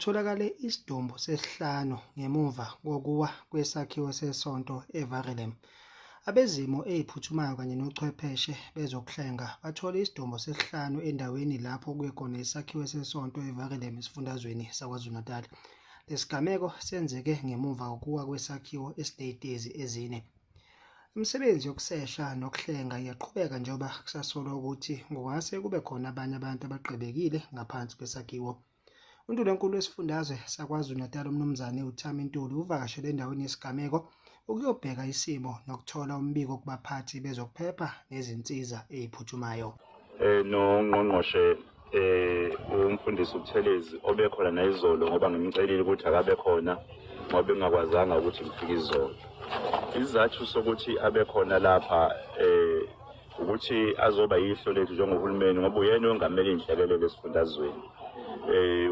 Kutholakale isidumbu sesihlanu ngemuva kokuwa kwesakhiwo sesonto eVerulam. Abezimo eziphuthumayo kanye nochwepheshe bezokuhlenga bathole isidumbu sesihlanu endaweni lapho kuye khona isakhiwo sesonto eVerulam esifundazweni saKwaZulu-Natal. Lesigameko senzeke ngemuva kokuwa kwesakhiwo esinezitezi ezine. Imisebenzi yokusesha nokuhlenga iyaqhubeka njengoba kusasolwa ukuthi kungase kube khona abanye abantu abagqibekile ngaphansi kwesakhiwo. UNdunankulu wesifundazwe saKwaZulu-Natal uMnumzane uThami Ntuli uvakashele endaweni yesigameko ukuyobheka isimo nokuthola umbiko kubaphathi bezokuphepha nezinsiza eziphuthumayo. Nongqongqoshe umfundisi uButhelezi obekhona nayizolo ngoba ngimcelile ukuthi akabe khona ngoba bengingakwazanga ukuthi ngifike izolo. Isizathu sokuthi abe khona lapha ukuthi azoba yihlo lethu njengohulumeni ngoba uyena ongamele iy'nhlekelele esifundazweni,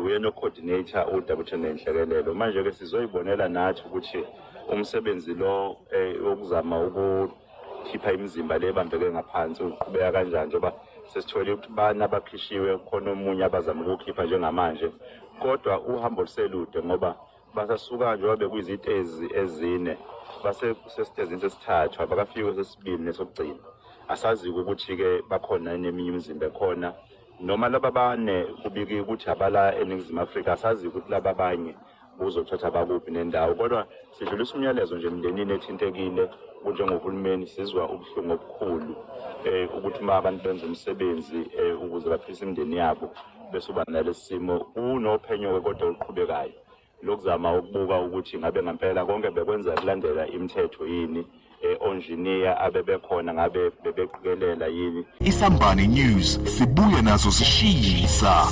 uyena o-coordinator udaba uthenga inhlekelelo. Manje-ke sizoyibonela nathi ukuthi umsebenzi lo wokuzama ukukhipha imizimba le ebambeke ngaphansi uqhubeka kanjani, njengoba sesithole ukuthi bana abakhishiwe, khona omunye abazama ukuwukhipha njengamanje, kodwa uhambo luselude ngoba basasuka njengoba bekuyizitezi ezine, base sesitezini sesithathu, abakafiki kwesesibili nesokugcina. Asazi-ke ukuthi-ke bakhona neminye imizimba ekhona noma laba bane kubike ukuthi abala eNingizimu Afrika. Asazi ukuthi laba abanye kuzothatha bakuphi nendawo, kodwa sidlulisa umyalezo nje emndenini ethintekile. Kunjengohulumeni sizwa ubuhlungu obukhulu ukuthi uma abantu benza umsebenzi ukuze baphilise imindeni yabo bese uba nalesi simo. Kunophenyo-ke kodwa oluqhubekayo lokuzama ukubuka ukuthi ngabe ngempela konke bekwenza kulandela imithetho yini, onjiniya abebekhona ngabe bebeqikelela yini. Isambane News, sibuye nazo zishisa.